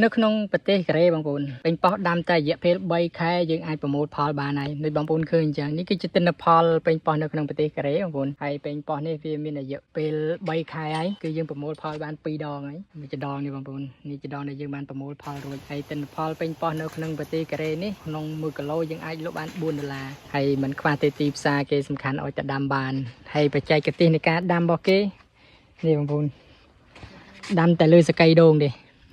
នៅក្នុងប្រទេសកូរ៉េបងប្អូនប៉េងប៉ោះដាំតែរយៈពេល3ខែយើងអាចប្រមូលផលបានហើយដូចបងប្អូនឃើញអញ្ចឹងនេះគឺជាទិន្នផលប៉េងប៉ោះនៅក្នុងប្រទេសកូរ៉េបងប្អូនហើយប៉េងប៉ោះនេះវាមានរយៈពេល3ខែហើយគឺយើងប្រមូលផលបាន2ដងហើយមួយចដងនេះបងប្អូននេះចដងដែលយើងបានប្រមូលផលរួចហើយទិន្នផលប៉េងប៉ោះនៅក្នុងប្រទេសកូរ៉េនេះក្នុង1គីឡូយើងអាចលក់បាន4ដុល្លារហើយមិនខ្វះទេទីផ្សារគេសំខាន់ឲ្យតែដាំបានហើយបច្ចេកទេសនៃការដាំរបស់គេនេះបងប្អូនដាំតែលើសកីដូងទេ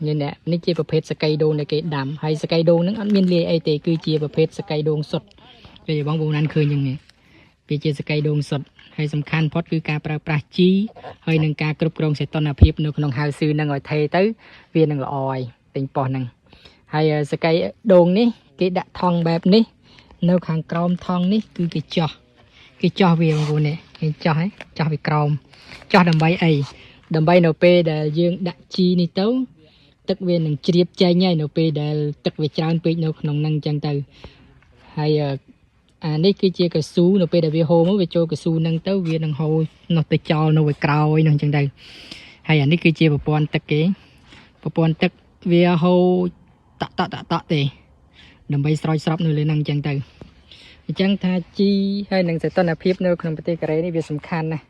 នេះអ្នកនេះជាប្រភេទសកៃដូងដែលគេដាំហើយសកៃដូងហ្នឹងអត់មានលាយអីទេគឺជាប្រភេទសកៃដូងសុទ្ធពេលបងប្អូនអានឃើញយ៉ាងនេះវាជាសកៃដូងសុទ្ធហើយសំខាន់ផុតគឺការប្រើប្រាស់ជីហើយនឹងការគ្រប់គ្រងសីតុណ្ហភាពនៅក្នុងហាវស៊ឺហ្នឹងឲ្យថេទៅវានឹងល្អហើយពេញប៉ោះហ្នឹងហើយសកៃដូងនេះគេដាក់ថង់បែបនេះនៅខាងក្រោមថង់នេះគឺគេចោះគេចោះវាបងប្អូននេះគេចោះហ៎ចោះវាក្រោមចោះដើម្បីអីដើម្បីនៅពេលដែលយើងដាក់ជីនេះទៅ ទឹកវានឹងជ្រាបចេញហើយនៅពេលដែលទឹកវាច្រើនពេកនៅក្នុងហ្នឹងអញ្ចឹងទៅហើយអឺអានេះគឺជាកស៊ូនៅពេលដែលវាហូរមកវាចូលកស៊ូហ្នឹងទៅវានឹងហូរនោះទៅចោលនៅឯក្រោយនោះអញ្ចឹងទៅហើយអានេះគឺជាប្រព័ន្ធទឹកគេប្រព័ន្ធទឹកវាហូរតក់តក់តក់តក់ទេដើម្បីស្រោចស្រពនៅលើហ្នឹងអញ្ចឹងទៅអញ្ចឹងថាជីហើយនឹងសីតុណ្ហភាពនៅក្នុងប្រទេសកូរ៉េនេះវាសំខាន់ណាស់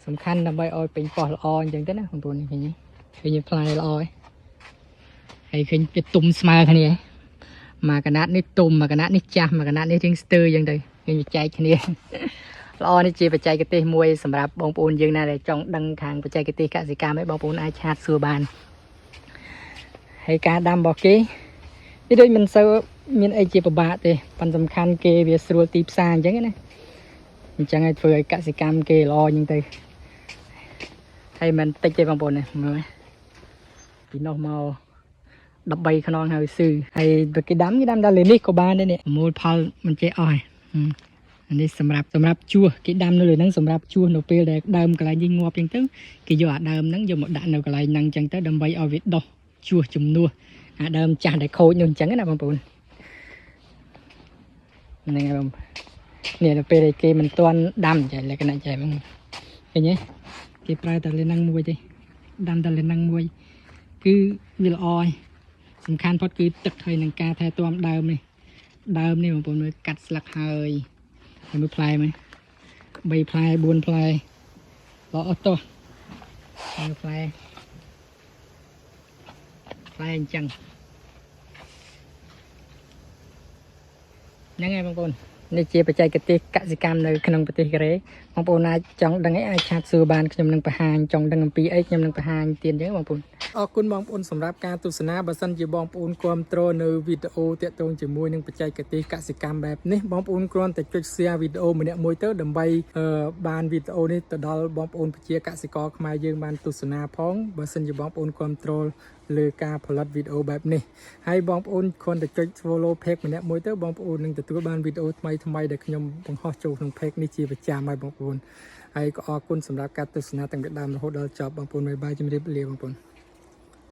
សំខាន់ដើម្បីឲ្យពេញប៉ោះល្អអញ្ចឹងទៅណាបងប្អូនឃើញទេឃើញផ្លែល្អឯង ហើយឃើញវាទុំស្មើគ្នាមួយកណាត់នេះទុំមួយកណាត់នេះចាស់មួយកណាត់នេះរៀងស្ទើរអញ្ចឹងទៅឃើញវាចែកគ្នា ល្អនេះជាបច្ចេកទេសមួយសម្រាប់បងប្អូនយើងណាដែលចង់ដឹងខាងបច្ចេកទេសកសិកម្មឯងបងប្អូនអាច chat សួរបានហើយការដាំរបស់គេវាដូចមិនសូវមានអីជាពិបាកទេប៉ុន្តែសំខាន់គេវាស្រួលទីផ្សារអញ្ចឹងណាអញ្ចឹងឲ្យធ្វើឲ្យកសិកម្មគេល្អអញ្ចឹងទៅហើយមិនតិចទេបងប្អូនណាមើលពីនោះមក 13ខ្នងហើយស៊ឺហើយបើគេដាំគេដាំដល់លើនេះក៏បានដែរនេះប្រមូលផលមិនចេះអស់ហើយហឹមអានេះសម្រាប់សម្រាប់ជួសគេដាំនៅលើហ្នឹងសម្រាប់ជួសនៅពេលដែលដើមកន្លែងនេះងាប់អញ្ចឹងទៅគេយកអាដើមហ្នឹងយកមកដាក់នៅកន្លែងហ្នឹងអញ្ចឹងទៅដើម្បីឲ្យវាដុះជួសជំនួសអាដើមចាស់ដែលខូចនោះអញ្ចឹងណាបងប្អូនហ្នឹងហើយបងនេះនៅពេលដែលគេមិនទាន់ដាំចេះលក្ខណៈចេះហ្មងឃើញទេគេប្រើតែលើហ្នឹងមួយទេដាំតែលើហ្នឹងមួយគឺវាល្អហើយ សំខាន់ផុតគឺទឹកហើយនឹងការថែទាំដើមនេះដើមនេះបងប្អូនមើលកាត់ស្លឹកហើយហើយមើលផ្លែមើល3ផ្លែ4ផ្លែល្អអត់តោះមើលផ្លែផ្លែអញ្ចឹងហ្នឹងហើយបងប្អូននេះជាបច្ចេកទេសកសិកម្មនៅក្នុងប្រទេសកូរ៉េបងប្អូនអាចចង់ដឹងអីអាច chat សួរបានខ្ញុំនឹងបង្ហាញចង់ដឹងអំពីអីខ្ញុំនឹងបង្ហាញទៀតអញ្ចឹងបងប្អូន អរគុណបងប្អូនសម្រាប់ការទស្សនាបើសិនជាបងប្អូនគាំទ្រនៅវីដេអូតាក់ទងជាមួយនឹងបច្ចេកទេសកសិកម្មបែបនេះបងប្អូនគ្រាន់តែចុច share វីដេអូម្នាក់មួយទៅដើម្បីអឺបានវីដេអូនេះទៅដល់បងប្អូនប្រជាកសិករខ្មែរយើងបានទស្សនាផងបើសិនជាបងប្អូនគាំទ្រលើការផលិតវីដេអូបែបនេះហើយបងប្អូនគ្រាន់តែចុច follow page ម្នាក់មួយទៅបងប្អូននឹងទទួលបានវីដេអូថ្មីថ្មីៗដែលខ្ញុំបង្ហោះចូលក្នុង page នេះជាប្រចាំហើយបងប្អូនហើយក៏អរគុណសម្រាប់ការទស្សនាតាំងពីដើមរហូតដល់ចប់បងប្អូន bye bye ជម្រាបលាបងប្អូន។